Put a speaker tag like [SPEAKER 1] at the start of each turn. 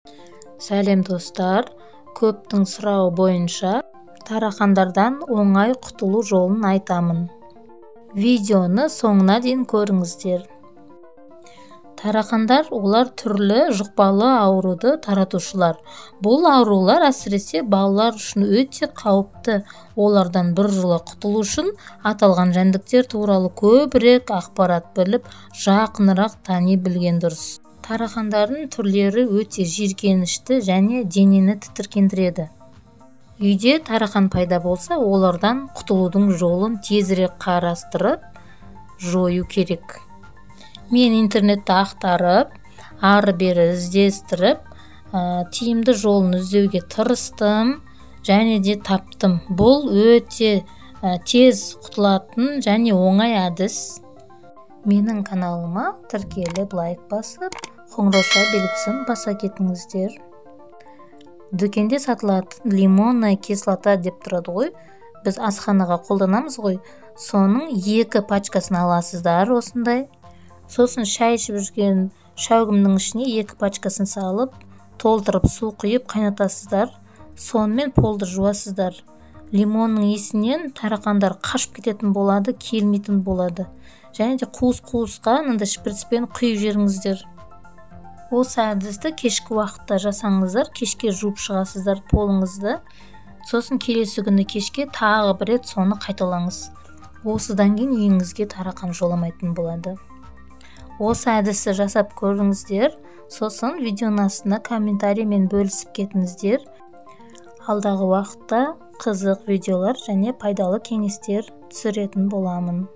[SPEAKER 1] Сәлем, достар! Көптің сұрауы бойынша тарақандардан оңай құтылу жолын айтамын. Видеоны соңына дейін көріңіздер. Тарақандар олар түрлі жұқпалы ауруды таратушылар. Бұл аурулар әсіресе балалар үшін өте қауіпті. Олардан біржола құтылу үшін аталған жәндіктер туралы көбірек ақпарат біліп, жақынырақ тани білген дұрыс. Тарақандардың түрлері өте жиіркенішті және денені тітіркендіреді. Үйде тарақан пайда болса, олардан құтылудың жолын тезірек қарастырып, жою керек. Мен интернетті ақтарып, ары-бері іздестіріп, тиімді жолын іздеуге тырыстым және де таптым. Бұл өте тез құтылатын және оңай әдіс. Менің каналыма тіркеліп, лайк басып, қоңырауша белгісін баса кетіңіздер. Дүкенде сатылатын лимонная кислота деп тұрады ғой, біз асханаға қолданамыз ғой, соның 2 пачкасын аласыздар осындай. Сосын шай ішіп жүрген шәугімнің ішіне 2 пачкасын салып, толтырып су құйып қайнатасыздар. Сонымен полды жуасыздар. Лимонның иісінен тарақандар қашып кететін болады, келмейтін болады. Және де қуыс-қуысқа мынандай шприцпен құйып жіберіңіздер. Осы әдісті кешкі уақытта жасаңыздар, кешке жуып шығасыздар полыңызды. Сосын келесі күні кешке тағы бір рет соны қайталаңыз. Осыдан кейін үйіңізге тарақан жоламайтын болады. Осы әдісті жасап көріңіздер, сосын видеоның астына комментариймен бөлісіп кетіңіздер. Алдағы уақытта қызық видеолар және пайдалы кеңестер түсіретін боламын.